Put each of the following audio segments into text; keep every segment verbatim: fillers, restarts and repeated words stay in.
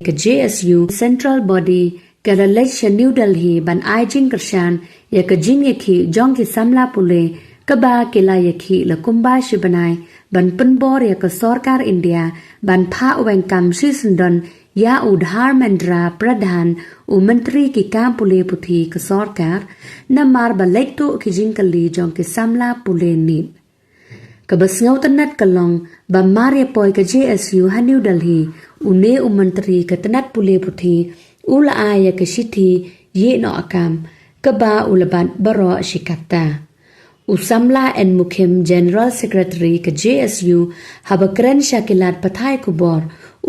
Ka J S U Central Body ka la leit sha New Delhi ban ai jingkyrshan ïa ka jingïakhih jong ki samla pule kaba ki la ïakhih la kumba shi bnai ban pynbor ïa ka sorkar India ban phah weng kam shisyndon ïa u Dharmendra Pradhan, u Myntri ki kam pule puthi ka sorkar, namar ba leit tuh ki jingkylli jong ki samla pule nit. Kaba sngewtynnat ka long ba mar ïa poi ka J S U ha New Delhi, une u Myntri ka tnat pule puthi u la ai ïa ka shithi ïeh noh kam kaba u la bat baroh shi katta. U samla N Mukhim, General Secretary ka J S U, haba kren sha ki lad pathai khubor,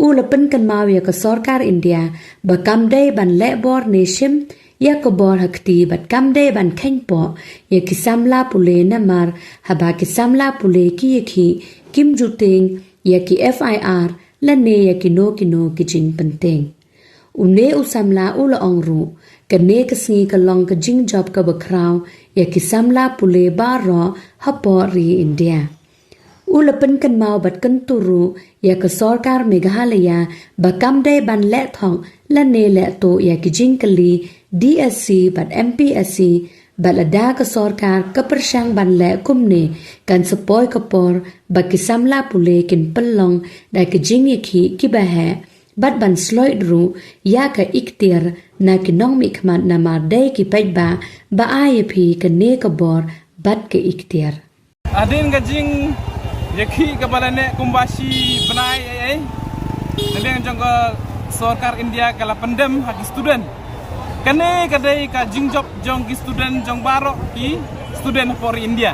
u la pynkynmaw ïa ka sorkar India ba kam dei ban leh bor ne shim ïa ka bor ha kti bad kam dei ban kheiñpoh ïa ki samla pule, namar haba ki samla pule ki ïakhih kim ju tieng ïa ki F I R lane ïa kino kino ki jingpyntieng. Une u samla u la ong ruh, kane ka sngi ka long ka jingjop kaba khraw ïa ki samla pule baroh hapoh ri India. U la pynkynmaw bad kyntu ruh ïa ka sorkar Meghalaya ba kam dei ban leh thok lane leh tuh ïa ki jingkylli D S C bad M P S C, bad lada ka sorkar ka pyrshang ban leh kumne, kan sa poi ka por ba ki samla pule kin pynlong da ki jingïakhih kiba heh bad ban sloit ruh ïa ka ikhtiar na ki nongmihkhmat, namar dei ki paidbah ba ai ïa phi kane ka bor bad ka ikhtiar. Hadien ka jingïakhih kaba la neh kumba shi bnai ei ei, na liang jong ka sorkar India ka la pyndem ha ki student. Kane ka dei ka jingjop jong ki student, jong baroh ki student hapoh ri India.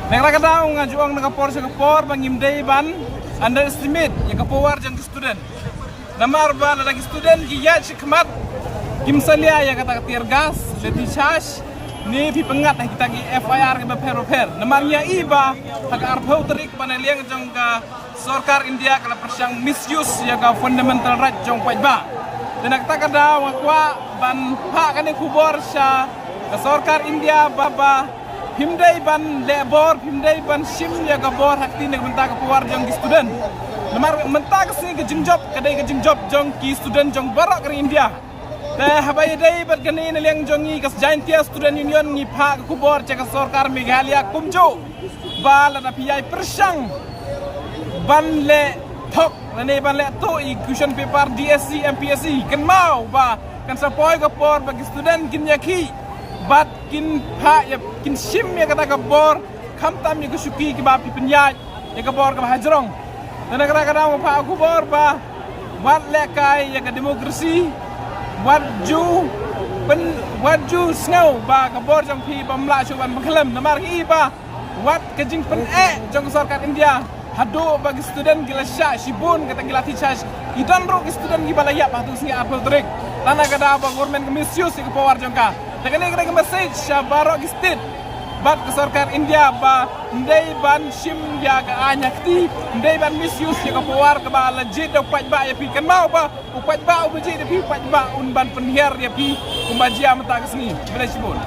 Na kata ka daw nga ju ong na ka por sha ka por ba ngim dei ban underestimate ïa ka power jong ki student. Namar ba lada ki student ki ïaid shakhmat, kim salia ïa kata ka tear gas, lathi charge, ne phi pynngat ha kita ki F I R kiba pher ba pher. Namar ngi ïohi ba ha ka arphew tarik ba na liang jong ka sorkar India ka la pyrshang misuse ïa ka fundamental right jong paidbah. Te na kata ka daw nga kwah ban phah kane khubor sha ka sorkar India ba, ba phim dei ban leh bor, phim dei ban shim ïa ka bor ha kti na ka bynta ka power jong ki student. Namar mynta ka sngi ka jingjop ka dei ka jingjop jong ki student jong baroh ka ri India. Te haba ïadei bad kane, na liang jong ngi ka Jaintia Student Union ngi phah ka khubor sha ka sorkar Meghalaya kumjuh ba lada phi ïai pyrshang ban leh thok lane ban leh tuh ïa ki question paper D S C, M P S C, kynmaw ba kan sa poi ka por ba ki student kin ïakhih bad kin phah ïa, kin shim ïa kata ka bor, khamtam ïa ka shuki kiba phi pynïaid ïa ka bor kaba hajrong. Te na kata ka daw nga phah ka khubor ba wat lehkai ïa ka democracy, wat ju pyn, wat ju sngew ba ka bor jong phi bym lah shuh ban pynkhlem, namar ngi ïohi ba wat ka jingpyneh jong ka sorkar India haduh ba ki student ki la shah shibun, kata ki lathi charge, ki don ruh ki student kiba la ïap ha tu sngi arphew tarik. Te na kata ka daw ba government ka misuse ïa ka power jong ka. Te kane ka dei ka message sha baroh ki state bad ka sorkar India ba ym dei ban shim ïa ka aiñ ha kti, ym dei ban misuse ïa ka power kaba la jied da u paidbah ïa phi. Kynmaw ba u paidbah uba jied ïa phi, u paidbah un ban pynhiar ïa phi kumba jia mynta ka sngi. Khublei shibun.